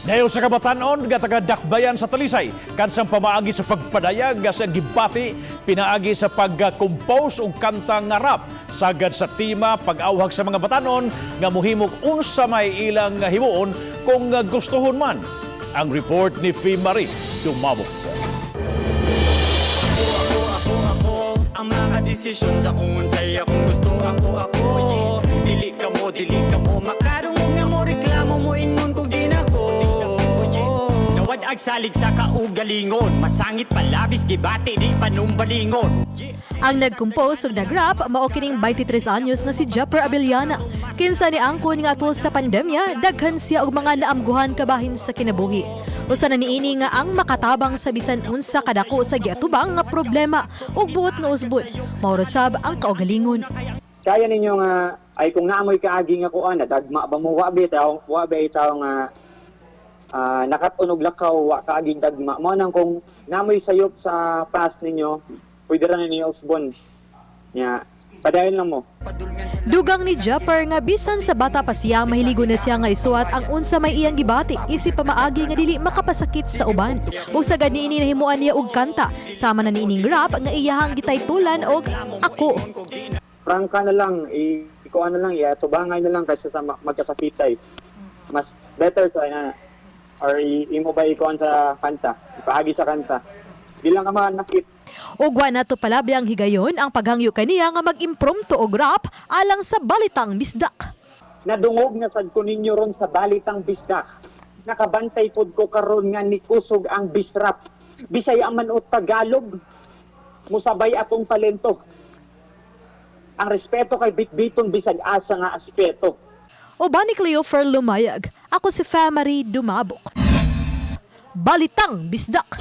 Nayo sa kabatanon nga taga Dakbayan sa Talisay kansang pamaagi sa pagpadayag nga sa gibati pinaagi sa pag-compose og kanta nga rap sagad sa tema pag-awhag sa mga batanon nga mohimog unsa may ilang himuon kung gustuhon man. Ang report ni Fee Marie Dumabok. Ako, ako, ako ang mga desisyon sa kung unsay akong gusto. Ako, ako, yeah. Dili ka mo makarungog nga mo reklamo mo ingon kung di na ko, yeah. Nawad-ag salig sa kaugalingon. Masangit palabis gibati di panumbalingon, yeah. Ang nag-compose ug nag-rap mao kining 23 anyos nga si Japper Abellana. Kinsa ni angkon nga atol sa pandemya, daghan siya og mga naamguhan kabahin sa kinabuhi. Usa na niini nga ang makatabang sa bisan unsa kadako sa giatubang nga problema ug buot nga usbon. Mao ra sab ang kaugalingon. Kaya ninyo nga ay kung naamoy kaagi nga kuan, nadagma ba mo, wa ba tawo nga nakat-on og lakaw, wa kaaging dagma mo nang kung naamoy sayop sa past ninyo, pwede ra na ninyo usbon nya, padayon lang mo. Dugang ni Japper nga bisan sa bata pa siya, mahiligo na siya nga isuwat ang unsa may iyang gibati isip pamaagi nga dili makapasakit sa uban. Ug sagad niini nahimuan niya og kanta sama na niining rap nga iyahang gitaytulan og "Ako." Prangka na lang, ikuan na lang, iatubangay na lang kaysa sa magkasakitay. Mas better to na or imo ba ikuan sa kanta, ipaagi sa kanta, di lang ka manakit. Ug wa nato palabi ang higayon ang paghangyo kaniya nga mag-impromptu og rap alang sa Balitang Bisdak. Nadungog na sad ko ninyo ron sa Balitang Bisdak. Nakabantay pod ko karon nga ni kusog ang bisrap. Bisaya man o Tagalog, musabay atong talento. Ang respeto kay bitbiton bisag asa nga aspeto. Uban ni Cleofer Lumayag, ako si Famary Dumabok. Balitang Bisdak.